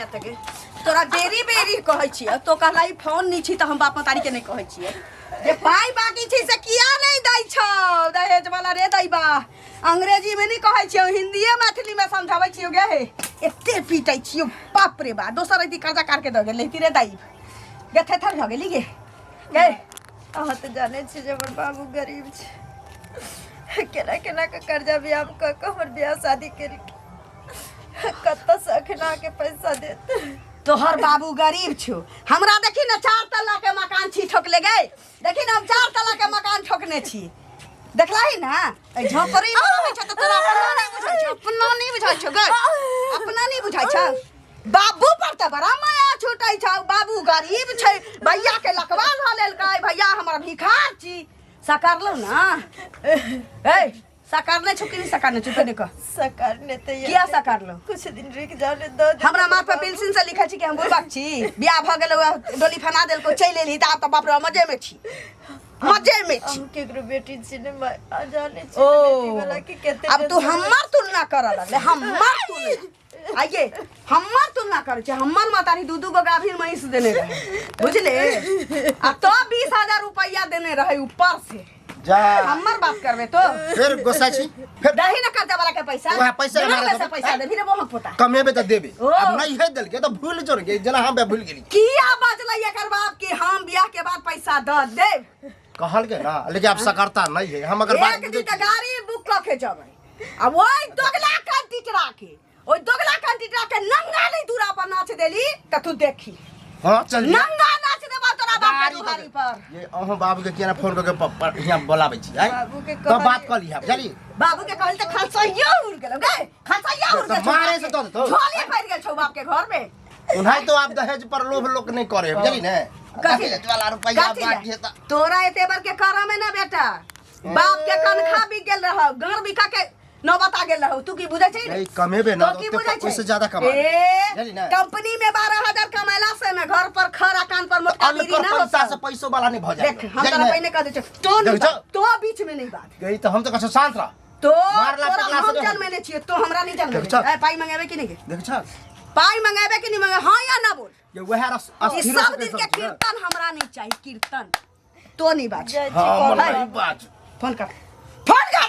जायत गे। तोरा बेरी बेरी कहै छियै, तो कहला ई फोन नहीं छी तऽ हम बाप मतारी के नहीं कहै छियै। जे पाइ बाकी छै से किया नहीं दै छौ दहेज वाला रे दैबा? अंग्रेजी में नहीं कहै छियौ, हिंदीए मैथिली में समझाबै छियौ गे। हे एते पीटै छियौ, बाप रे बा। दोसर अइती कर्जा काट के दऽ गेल रहिती रे दाइ गे, थेथर भऽ गेली गे गे। अहाँ तऽ जानै छी जे हमर बाबू गरीब छै, केना केना के कर्जा बियाह कऽ कऽ हमर बियाह शादी केलकै। कतऽसँ अखन अहाँके पैसा देत? तोहर बाबू गरीब छौ, हमरा देखी ने 4 तल्ला के मकान छी ठोकले गे। देखी ने, हम 4 तल्ला के मकान ठोकने छी, देखलही ने? एहि झोपड़ी में रहै छौ तऽ तोरा अपना नहीं बुझाइ छौ, अपना नहीं बुझाइ छौ गे, अपना नहीं बुझाइ छौ। बाबू पर तऽ बड़ा माया छूटै छौ, बाबू गरीब छै, भैया के लकवा धऽ लेलकै, भैया हमर भिखार छी। सकारलौ ना? ए सकारने छौ कि नहीं सकारने छौ? पहिने कह। सकारने तऽ ये। किया सकारलौ? कुछ दिन रुकि जाओ ने, दऽ देब। हमरा माथ पर पेंसिल से लिखै छी कि हम बुढ़बक छी? बियाह भऽ गेल, डोली फना देलको, चलि एलही तऽ आब तऽ बाप रे मजे में छी, मजे में छी। हम केकरो बेटी छी ने माय, आ जाने छी ओ ने बेटी वाला के कते अब तू टेंशन। हमर तुलना करऽ लगले, हमर तुलना आइए, हमर तुलना करै छै। हमर मातारी दू दू गो गाभिन महींस देने रहे, बुझले? आ तो 20,000 रुपया देने रहे ऊपर से। जा हमर बात करबे तो फेर गोसा छी फेर? दही ना कर्जा वाला के पैसा, वएह पैसा बिना हमरा पैसा देबै। पैसा देबही रे मोहक पोता? कमेबे तऽ देबे। ओ। आब नहीं है देलके तऽ भूल जोड़ गे, जेना हम भूल गेली। किया बजलै एकर बाप कि हम बियाह के बाद पैसा दऽ देब? कहल के ना, लेकिन आब सकरता नहीं है हम अगर बात एक दिन तऽ गाड़ी बुक कऽ के जेबै आ ओहि दोगला कंटीटरा के, ओहि दोगला कंटीटरा के नंगा नहीं दूरा पर नाच देली तऽ तू देखी। हाँ चल, नंगा नाच देबा तोरा बाप के गाड़ी दुहारी पर। ये अहूँ बाबू के केना फोन करके हियाँ बोलाबै छी आँय? बाबू के तब कहलियै। बात कऽ लिहा, बुझली? बाबू के कहली तऽ खलसैया उड़ गेलौ गे, खलसैया उड़ तऽ गेल छौ। मारे से दऽ देतौ। झोली पड़ि गेल छौ बाप के घर में। ओनाहि तो आब दहेज पर लोभ लोक नहीं करे, बुझली ने? कथी? दहेज वाला रुपैया कथी बाकी ले? है तऽ तोरा एते बर के करमे ना बेटा, बाप के कनखा बिक गेल रहौ, गाँड़ बिका के नौबत आ गेल रहौ। तू की बुझै छै? नहीं, कमेबे ना, तो की ओते बुझै छै? ओहिसे ज्यादा कमा लेबै। ए, बुझली ने? कंपनी में 12,000 कमेला से ना घर पर खर आ कान पर मोटका बीड़ी अनकर ना पैसा होता। से पैसो वाला नहीं भऽ जाए। देख, हम तोरा पहिने कह दै छियौ, तो नहीं देख छौ। बात, तो बीच में नहीं बात। गई तऽ हम तऽ कहै छियौ शांत रह। तो मारला तोरा पिटला हम से नहीं। जनमेने छियै, तो हमरा नहीं जनमेने। देख छौ। ए, पाइ मंगेबे कि नहीं गे? देख छौ। पाइ मंगेबे कि नहीं मंगेबे? हाँ या ना बोल। ये वएह रस ई अस्थिर सब दिन के कीर्तन हमरा नहीं चाहिए, कीर्तन तो नहीं बाज। जाइ छी हाँ कहबै। मन नहीं बाज। फोन कर, फोन कर,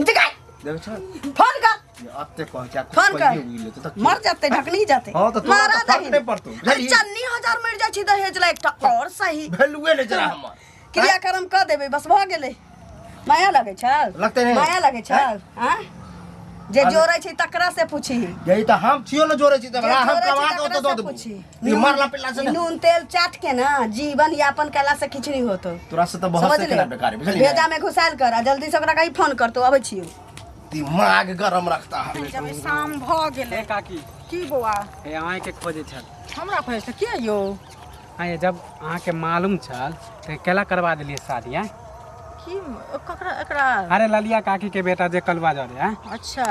दिखा। देख छौ। फोन कर। ये अत्ते कहै छै, फोन कर। कहियो उगि लेतै तऽ की? मर जाते, ढकनी जाते। हाँ, तऽ तोरा मारा तऽ फर्क दही नहि पड़तौ, बुझलिही? चन्नी हजार मर जाइ छी दहेज ला एकटा और सही वैल्यूए नहि जरा हमर क्रियाक्रम कऽ देबै, बस भऽ गेलै। माया लगै छल? लगतै नहि। माया लगै छल? आँय? जे जोड़ै छै तकरा से पूछी। यही तऽ हम छियो ने जोड़ै छी तऽ जे हम जोड़ै छै कमा के तकरा ओतऽ दऽ से देबौ। पूछी। ई मरला पिटला से नहि। नून तेल चाट के ना जीवन यापन कैला से किछु नहीं होतो। तोरा से तऽ बहस समझ केना ले बेकार है, बुझलिही ने? भेजा में घुसायल कर आ जल्दी से ओकरा कहीं फोन कर, तो अबै छियौ। दिमाग गरम रखता है। जब शाम भऽ गेलै। ए काकी। की बौआ? हे अहाँके खोजै छल। हमरा खोजै छल? के यौ? हाँ ये जब अहाँके मालूम छल तऽ केला करवा देलियै शादी आँय? की ककरा एकरा? अरे ललिया काकी के बेटा जे कलुआ जरे आँय। अच्छा,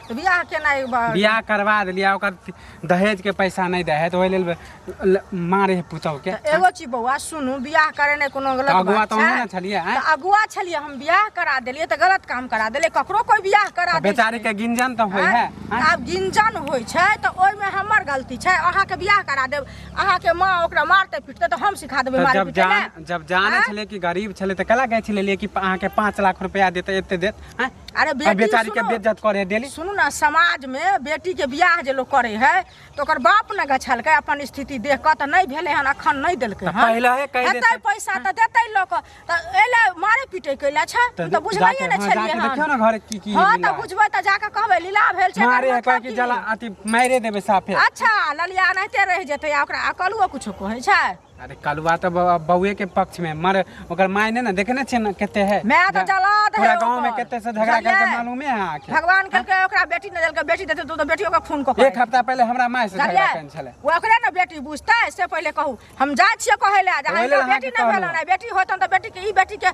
तऽ बियाह केना एक बार बियाह करवा देलियै, ओकर दहेज के पैसा नहि दै है तऽ ओहि लेल मारे है पुतहु के। तऽ एगो चीज बौआ सुनू, बियाह करेनाइ कोनो गलत तऽ अगुआ बात तऽ अहूँ छै? ने छलियै आँय? तऽ अगुआ छलियै हम, बियाह करा देलियै तऽ गलत काम करा देलियै? ककरो कोइ बियाह करा तऽ दै बेचारी छै। के गिंजन तऽ होइ है आँय? आँय? आब गिंजन होइ छै तऽ ओहिमे हमर गलती छै? अहाँके बियाह करा देब, अहाँके माँ ओकरा मारतै पिटतै तऽ हम सिखा देबै तऽ मारै जब पिटै जान लए? जब जानै आँय? छलै कि गरीब छलै तऽ केला गै छलै कि अहाँके 5 लाख रुपया देतै, एते देत आँय? अरे आ बेटी बेचारी के सुनू, बेइज्जत करे देली। सुनू ने, समाज में बेटी के बियाह जे लोग करे है तऽ ओकर बाप ने गछलकै अपन स्थिति देख कऽ, तऽ नहि भेलै हन, अखन नहि देलकै तऽ हन। पहिलहे कहि हेतै देतै। पैसा तऽ देतै लोक, तऽ एहि मारे पीटे कैला छै? तऽ हम तऽ बुझलैये जाके ने हाँ, छलियै जाके हन। देखियौ ने घर की की हँ लीला तऽ बुझबै तऽ जाकऽ कहबै लीला भेल छै, एकर मारे है मतलब कहै कि की? जला अथी मारे देबै साफे। अच्छा, ललिया एनाहिते रहि जेतै आ ओकरा कलुओ कुछो कहै छै? अरे कलुआ तऽ बौए के पक्ष में मर, ओकर माय ने देखने छियै ने कते है। माय तऽ जला दे पूरा गांव में ओकर। कते से झगड़ा करके बुझलियै? मालूमे है अहाँके? भगवान कहलकै ओकरा बेटी नहि देलकै, बेटी देतै तऽ बेटियो के खून कऽ एक हफ्ता पहले हमरा माय से झगड़ा बुझलियै? केने छलै। ओ ओकरे ने बेटी बुझतै से पहिले कहू। हम जाइ छियै कहै लए जे ओहि लेल हिनका बेटी अहाँके नहि भेल कहलहुँ। हन, बेटी होतन तऽ बेटी के ई बेटी के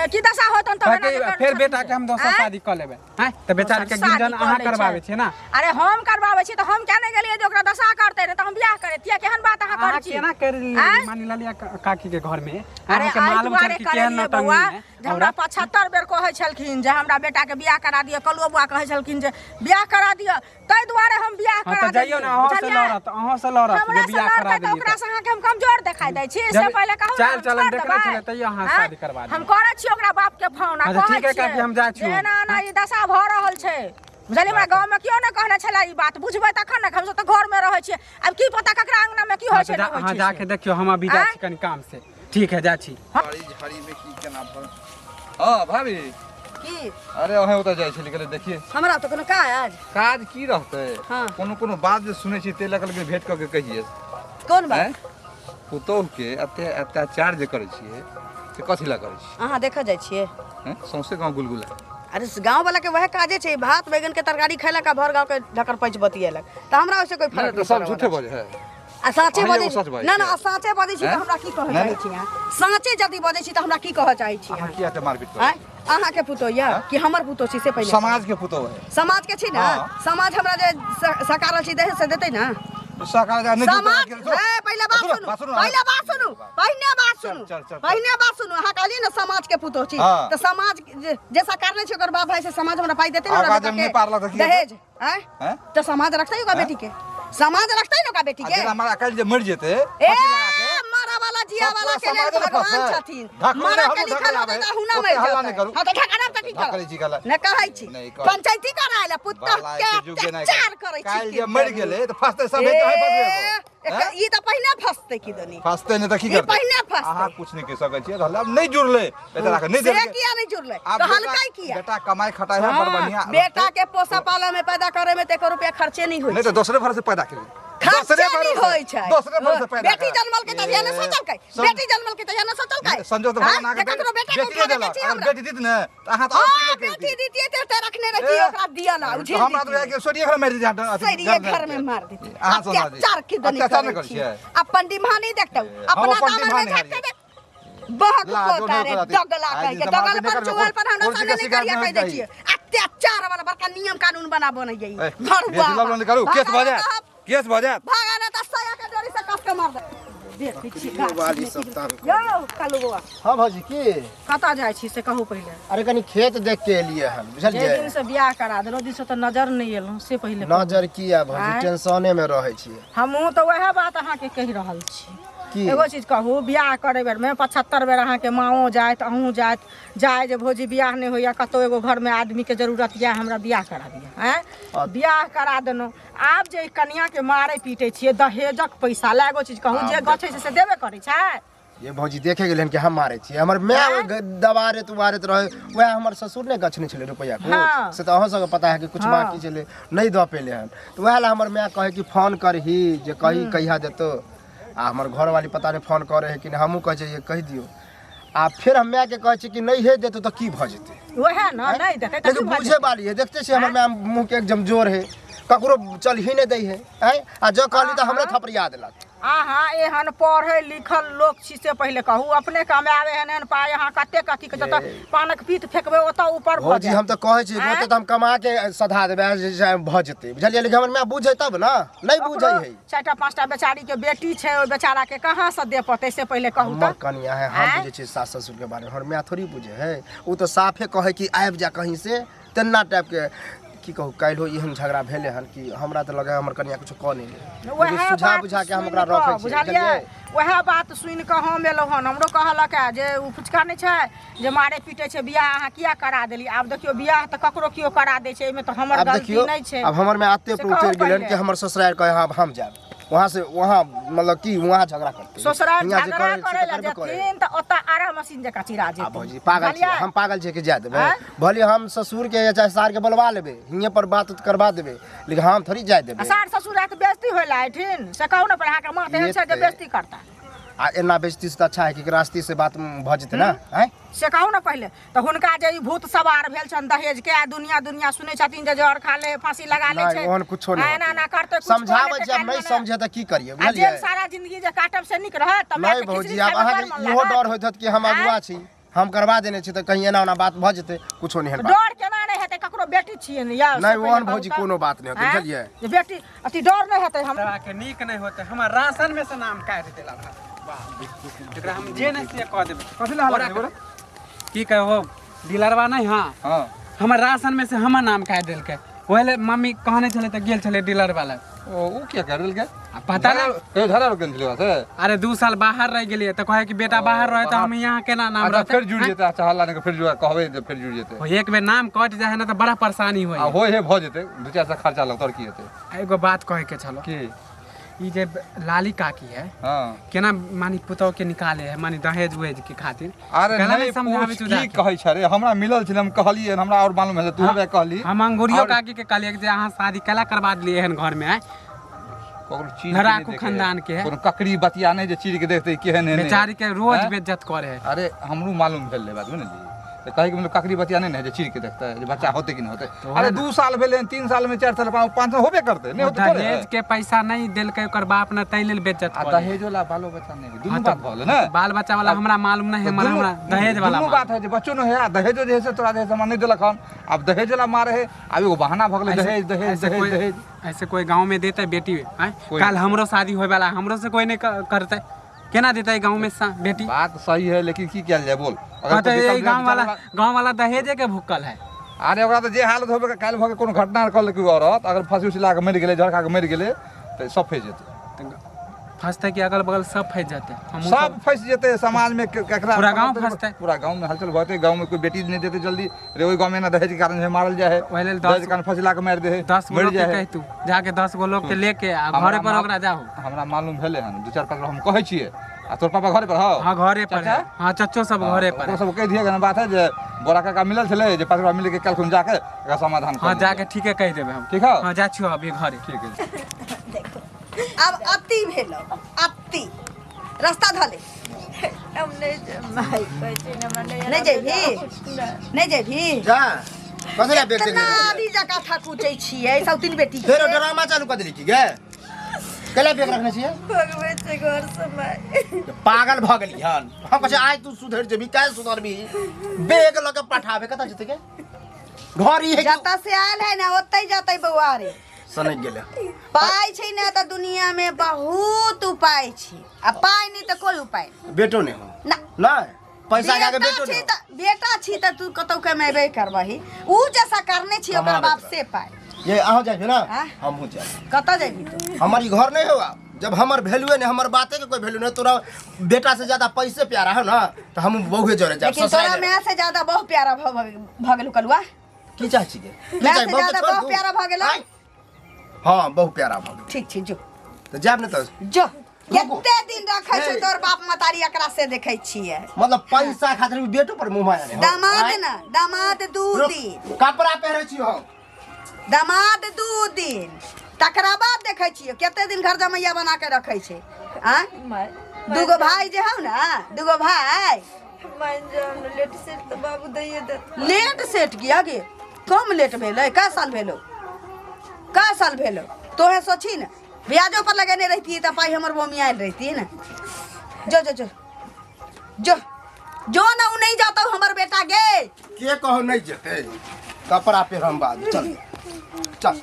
की दशा होतन तऽ कहलकै, एना के फेर कर बेटा के हम दोसर आँय? शादी कऽ लेबै आँय? तऽ बेचारी के दोसर शादी गिंजन कऽ अहाँ लै करबाबै छै। छियै ने? अरे हम करबाबै छी तऽ हम किया नहि गेलियै जे ओकरा दशा करतै, नहि तऽ हम बियाह करैतियै? केहन बात अहाँ करै अहाँ छी केना कर आँय? मानि लिअ काकी के घर में अरे अहाँके एहि मालूम छल दुआरे कि केहन करेलियै नौटंकी बौआ है जे हमरा 75 बेर कहै छलखिन जे हमरा बेटाके बियाह करा दिअ कलुओ बौआ कहै छलखिन जे बियाह करा दिअ ताहि दुआरे हम बियाह हाँ करा तऽ जाइयो देलियै ने अहाँ से बुझलियै? लड़त अहाँ से लड़त हमरा जे से बियाह करा लड़तै तऽ देलियै ओकरा से अहाँके हम कमजोर देखाइ दै छी से जब पहिले कहू ने, चाल हम चलन छोड़ि देखने देबै। छलै तैयो अहाँ आँय? शादी करबा हम दियौ। करै छी ओकरा बाप के फोन आ अच्छा, कहै ठीक है काकी, छियै हम जाइ जे छियौ। एना एना ई दशा भऽ रहल छै बुझलियै हमरा गाँवमे केओ नहि कहने छलै ई बात बुझबै तखन ने हमसब तऽ घरमे रहै छियै आब की पता ककरा अङ्गनामे की हाँ होइ तऽ छै नहि होइ अहाँ छै जाके से। देखियौ हम अभी जाइ आँय? छी कनि काम से ठीक है जाइ छी झाड़ी झाड़ी में की केना भर हाँ भाभी की अरे अहें ओतऽ जाइ छली कहले देखिए हमरा तऽ कोनो काज काज की रहतै हाँ। कोनो कोनो बात जे सुनै छी ताहि लऽ कऽ लेकिन भेंट कऽ के कहिए कोन बात आँय? पुतोह के एते अत्याचार जे करै छियै से कथी लए करै छियै अहाँ देखऽ जाइ छियै आँय? सौंसे गाँव गुलगुला अरे गाँव वाला के वएह काजे छै भात बैगन के तरकारी खैलक आ भर गाँव के ढकर पैच बतियेलक तऽ हमरा ओहिसे कोई नहि फर्क तऽ नहीं सब पड़ै झूठे वाला बजै है छै। आ साँचे अहाँ बजै एगो सच बाजै ना ना छियै। आ साँचे बजै छी तऽ हैं? हमरा की कहऽ नहि, चाहै छी अहाँ साँचे यदि बजै छी तऽ हमरा की कहऽ चाहै छी अहाँ अहाँ किया एते मारपीट करै आँय अहाँके पुतोह यऽ कि हमर पुतोह छी से पहिले समाज के पुतोह है समाज के छी ने हाँ। समाज हमरा जे सकारल छी दहेज से देतै ने सरकार जा नहीं समाज ए, पहिले बात सुनू पहिले बात सुनू पहिने बात सुनू चल, चल, चल। पहिने बात सुनू अहाँ कहलियै ने समाज के पुतोह छी हाँ। तऽ समाज जे जे सकारले छै ओकर बाप भाई से समाज हमरा पाइ देतै ने आगाँ हमरा जब बेटा नहि के? पारलक तऽ की हेतै? दहेज आँय हैं? तऽ समाज रखतै ओकरा बेटी के समाज रखतै ने ओकरा बेटी के हमारा काल्हि जे मरि जेतै ए फांसी लगा के, मरा वाला जिया सब वाला पूरा के लेल समाजे ने भगवान फंसतै। छथिन ढाकरो मरा नहि, के हमहूँ लिखल ढाकरो होतै तऽ अहुना ओते मरि हल्ला नहि जेतै करू। हँ तऽ ढाकरा तऽ की ढाकरै छी करब गला। नहि कहै छी नहि कहै। पंचायती कराय लए पुतोह बाला के के जुग नहि अत्याचार करै छी काल्हि की जे मरि करू। गेलै तऽ फंसतै सब ए, हे ई तऽ पहिने फंसतै की दनी फंसतै नहि तऽ की ई करतै पहिने फंसतै। अहाँ कुछ नहि कहि सकै छियै रहल आब नहि जुड़लै बेचारा के नहि से देलकै किया नहि जुड़लै आब कहलकै बेटा किया बेटा कमाइ खटाइ है बड़ बढ़िया बेटा के पोसा पालऽ में पैदा करे में तऽ एको रुपया खर्चे नहीं होइ नहि तऽ दोसरे भर से पैदा केलियै खर्चे नहीं होइ छै दोसरे भर से पैदा बेटी जनमल के तहिया ने सोचलकै बेटी जनमल के तहिया ने सोचलकै संजोग तऽ भगवान अहाँके जे ककरो बेटा के बेटी उठा देलक देके छी अगर हमरा बेटी दीत ने तऽ अहाँ तऽ आओर हाँ पीले बेटी करितियै। दीतियै तऽ एते रखने रहितियै ए, ओकरा दिया ला उझिल हमरा तऽ दितियै। बुझाइ कि सोरिये घर मारि दितियै अथी सरिये घर घर में मार देती अहाँ सुना दी। अत्याचार की दुनी अत्याचार नहि करै करै छी छियै। अपन डिम्हा नहीं देखतौ ए, हम अपना अपन दामन डिम्हा में नहीं झाँकते हारियै। देख बहक ला, जो पोता नहि रे ओकरा दी। दगला आइ कहि के दिन दगल समाज पर नहि चुअल पर हमरा कुर्सी सामने के नहीं शिकायत करिया नहि कहि दै चाही। छियै अत्याचार वाला बड़का नियम कानून बना बनै ए, यही भरुआ बेसी लफड़ा नहि करू केस भऽ जायत केस भऽ जायत भागा ना तऽ साया के डोरी से कस के मार दे देखै छी गाछ वाली सब तंग यौ कालू बौआ हाँ भौजी की कतऽ जाइ छी से कहू पहिले अरे कनी खेत देख के एलियै हन जे बुझलियै दिन से बियाह करा देलहुँ दिन से तऽ नजर नहि एलहुँ से पहिले कहू। नजर की आ भौजी आँय? टेंशने में रहै छियै हमहूँ तऽ वएह बात अहाँके कहि रहल छी की एगो चीज कहू बियाह करै बेरमे 75 बेर अहाँके माँओ जाइत अहूँ जाइत जाय जे भौजी बियाह नहि होइए कतहु एगो घरमे आदमीके जरूरत यऽ हमरा बियाह करा दिअ आँय बियाह करा देलहुँ आब जे ई कनियाके मारै पीटै छियै दहेजक पैसा लए एगो चीज कहू जे गछै छै से देबे करै छै ये भौजी देखे गेलै हन कि हम मारै छियै हमर माय दबारैत उबारैत रहै वएह हमर ससुर नहि गछने छलै रुपैआ कुछ हाँ। से तऽ अहाँ सबके पता है कि कुछ हाँ। बाकी छलै नहि दऽ पेलै हन तऽ वएह लए हमर माय कहै कि फोन करही जे कही कहिया देतौ आ हमर घरवाली पता नहि फोन करै है कि नहि हमहूँ कहै छियै कहि दियौ आ फेर हम मायके कहै छियै कि नहि हे देतौ तऽ की भऽ जेतै वएह ने नहि देतै तऽ लेकिन की भऽ बुझे जेतै? वाली है देखते छियै हमर माय मुँह के एकदम जोर है ककरो चल ही नहि दै है आँय आ जँ कहली तऽ हमरे थपड़िया देलक अहाँ एहन पढ़ल लिखल लोक छी से पहिले कहू अपने कमाबे एहन एहन पाइ अहाँ कतेक अथी के जतऽ पानक पीत फेकबै ओतऽ ऊपर भऽ भौजी जायत हम तऽ कहै छी आँय? ओते तऽ हम कमा के सधा देबै आ जे छै भऽ जेतै बुझलियै लेकिन हमर माय बुझै तब ने नहि बुझै ओकरो है चारिटा पाँचटा बेचारी के बेटी छै ओहि बेचारा के कहाँ से दे पड़तै से पहिले कहू हमर तऽ कनिया है हम आँय? बुझै छियै सास ससुर के बारे में हमर माय थोड़ी बुझै है ओ तऽ साफे कहै कि आबि जा कहीं से तेना टाइपके की कहू काल्हिो एहन झगड़ा भेलै हन कि हमरा तऽ लगै हमर कनिया किछु कऽ नहि लै वएह लेकिन सुझा बात बुझा के हम सुनि ओकरा कऽ, रखै छियै बुझलियै बुझलियै वएह बात सुनि कऽ हम एलहुँ हन हमरो कहलक हे जे ओ फुचका नहि छै जे मारे पीटे छै बियाह अहाँ किया करा देली आब देखियौ बियाह तऽ ककरो केओ करा दै छै एहिमे तऽ हमर आब गलती देखियौ नहि छै आब हमर में आते से पर कहू उतरि गेलै हन पहिले। कि हमर ससुराल कहे आब हम जायब वहाँ से वहाँ मतलब कि वहाँ झगड़ा करते ससुराल हियाँ जे झगड़ा करै करै छै लए तऽ करबे करै जेथिन तऽ ओतऽ आरा मशीन जकाँ चिरा आ जेतै भौजी पागल छियै बुझलियै? हम पागल छियै कि जाय देबै आँय? भले हम ससुर के या चाहे सार के बोलवा लेबै हियाँ पर बात उत करवा देबै लेकिन हम थोड़ी जाय आ देबै सार ससुर आएत बेइज्जती होय लए एठिन से कहू ने पर अहाँके माँ तेहन छै जे एतै। बेइज्जती करता आ एना बेइज्जती से तऽ अच्छा है कि रास्ते से बात भऽ जेतै ने आँय से कहू ने पहिले तऽ हुनका जे ई भूत सवार भेल छनि दहेज के आ दुनिया दुनिया सुनै छथिन जे जहर खा ले फांसी लगा ले नहि छै ओहन कुछो आ नहि एना एना होतै। करतै कुछ कऽ समझाबै लेतै छी आब काल्हि नहि मने। समझे तऽ की करियै आ बुझलियै जेल सारा जिंदगी जे काटब से नीक रहत तऽ नहि मायके भौजी खिचड़ी आब खायमे अहाँके बड़ मन इहो लागत। डर होइत होत कि हम आँय? अगुआ छी हम करवा देने छी तऽ कहीं एना ओना बात भऽ जेतै कुछो नहि एहन बात डर केना नहि हेतै ककरो बेटी छियै ने या नहि ओहन भौजी कोनो बात नहि होतै बुझलियै जे बेटी अथी डर नहि हेतै हम के नीक नहि होतै हमर राशन में से नाम काटि देला वाह एकरा हम जे नहि से कह देबै। कथी लए हल्ला करै? की कहो डीलरवा नहि? हाँ। हाँ। हमर राशन में से हमर नाम काटि देलकै, ओहि ले मम्मी कहने छलै तऽ गेल छलै डीलर वाला। ओ किया काटि देलकै? आ पता नहि। कहियो झगड़ा रोकने छलै से? अरे 2 साल बाहर रहि गेलियै तऽ कहै कि बेटा बाहर रहे तऽ हम यहाँ केना नाम अच्छा रहतै? फेर जुड़ि जेतै। अच्छा हल्ला नहि, फेर जुड़ा कहबै जे फेर जुड़ि जेतै। ओ, एक बेर नाम कटि जाइ है ने तऽ बड़ा परेशानी होइ आ होइ है, भऽ जेतै, 2-4 सए खर्चा लगतै आओर की हेतै। एगो बात कहै के छलो। की? ई जे लाली काकी है, हाँ, केना मानी पुतोह के निकाले है मानी दहेज उहेज के खातिर? अरे केना नहि समझाबै पूछ छौ की जाके? कहै छै रे, हमरा मिलल छलै, हम कहलियै, हमरा आओर मालूम भेलै, तू हमरा कहली। हम अंगूरियो आओर- काकी के कहलियै जे अहाँ शादी केला करवा देलियै एहन घर में आँय? ककरो चीर के लड़ाकू नहि देखै खानदान के है। कोनो ककड़ी बतिया नहि जे चीर के देखतै केहन है नहि। बेचारी के रोज आँय? बेइज्जत करे है। अरे हमरो मालूम भेल रहै बात बुझलियै, तऽ कहैके मतलब ककड़ी बतिया नहि ने है जे चीर के देखतै जे बच्चा होतै कि नहि होतै। तऽ अरे 2 साल भेलै हन, 3 साल में 4 साल 5 साल होबे करतै, नहि होतै थोड़े। दहेज के पैसा नहीं देलकै ओकर बाप ने, ताहि लेल बेइज्जत आ करे है। दहेज वाला बालो बच्चा नहि है, दुनू हाँ, बात तऽ भऽ गेलै ने। बाल बच्चा वाला हमरा मालूम नहीं है, तऽ मगर दुनू हमरा दहेज वाला दुनू मालूम। बात है जे बच्चो नहि है आ दहेजो जे है से तोरा जे है से हमरा नहि देलक हन। आब दहेज वाला मारे है, आब एगो बहाना भऽ गेलै दहेज दहेज ऐसे दहेज कोई दहेज। ऐसे कोई गांव में देते बेटी आँय? कोई कल हमरो शादी होए वाला है, हमरो से कोई नहीं करते, केना देते गांव में बेटी? बात सही है, लेकिन की कयल जाय बोल? अगर कहते कोई यही विकल्प गांव वाला विचार गांव वाला दहेजे के भुक्कल है। अरे ओकरा तऽ जे हालत होबे, काल्हि भऽ के कोनो घटना कऽ लेलकै औरत, अगर फंसी उसी ला कऽ मरि गेलै, जहर खा कऽ मरि गेलै तऽ सब फँसि जेतै। फंसते कि अगल बगल सब फंस जाते, हमहूँ सब फँसि जेतै समाज में, केकरा पूरा गाँव फँसतै। पूरा गाँव में हलचल भऽ जेतै, गाँव में कोई बेटी नहि देतै जल्दी रे, ओहि गाँव में ना दहेज के कारण से मारल जाइ है, ओहि लेल दहेज के कारण फंसी ला कऽ मारि दै है, 10 गो मरि लोग के जाइ है। कहि तू जाके 10 गो लोग के लेके आ हमरा घरे पर ओकरा जाहो। हमरा मालूम भेलै हन, 2-4-5 हम कहै छियै। आ तोर पापा घरे पर हौ? हाँ घरे पर चाचा? है। हाँ चच्चो सब घरे पर ओकरो है। सब कहि दियै ने बात है जे बोरा काका मिलल छलै जे 5 रुपया मिल के काल्हि जाके एकरा समाधान हाँ कऽ जाके ठीके कहि देबै हम। ठीक हौ? हाँ जा छियो अभी घरे। ठीक है। आब अति भेलो, अति रास्ता धले। हम नहि जायब माय, कहै छी ने हमरा नहि। नहि जेबही? नहि जेबही? जा, कथी लए बेच इतना देली? आदि जकाँ थकुचै छियै सौतीन बेटी के। फेर ड्रामा चालू कऽ देली की गे? कैला बैग रखने छियै? भगबै छै घरसँ माय। पागल भऽ गेली हन। हम कहै छियै आइ तू सुधरि जेबही, काल्हि सुधरबी, बैग लऽ के पठाबे कतऽ जेतै गे? घर ई है कि जतऽ से आयल है ने ओतै जेतै बौआ रे। सनकि गेलै। पाइ छै ने तऽ दुनिया में बहुत उपाय छै, आ पाइ नहि तऽ कोई उपाय नहि। बेटो नहि हो ना। नहि पैसा के आगे बेटा बेटो छी नहि हो। तऽ बेटा छी तऽ तू कतौ कमेबे करबही, ऊ जैसा करने छी ओकर कमाबैत बाप रह। से पाइ। ये अहाँ जाइ ना? आँय? हमहूँ जाय। कतऽ जेबही तू? हमर ई घर नहीं होगा जब हमर वैल्यूए नहीं, हमर बाते के कोई वैल्यू नहीं, तोरा बेटा से ज्यादा पैसे प्यारा है ना, तो हम बहुए जोरे जाब लेकिन ससुराल तोरा जाब। माय से ज्यादा बहुत प्यारा भऽ गेलौ कलुआ। की चाहै छी गे? की माय चाही? से बहु के ज्यादा छोड़ बहुत दू? प्यारा भऽ गेलौ। आँय? हाँ बहुत प्यारा भऽ गेल। ठीक छै, जो। तऽ जायब ने तऽ जो। रुकू। कते दिन रखै छै हे। तोर बाप मतारी एकरा से देखै छियै। मतलब पैसा खातिर भी बेटो पर मुँह मारने हो। दामाद आँय? न दामाद 2 रुक, दिन कपड़ा पहिरै छी हम। दामाद 2 दिन, तकरा बाद देखै छियै कते दिन घर जमैया बना के रखै छै। आँय? माय दूगो भाई जे हौ ने, दूगो भाई मान जाओ ने, लेट सेट तऽ बाबू दैये देत। लेट सेट किया गे? कम लेट भेलै? कै साल भेलौ? कै साल भेलौ? तोहे सोचही ने, ब्याजो पर लगेने रहितियै तऽ पाइ हमर बमी आयल रहितियै ने। जो जो जो जो जो ना, उ नहीं जाता हमर बेटा गे। के कहो नहीं जेतै? कपड़ा पहिर हम बाद, चल चल।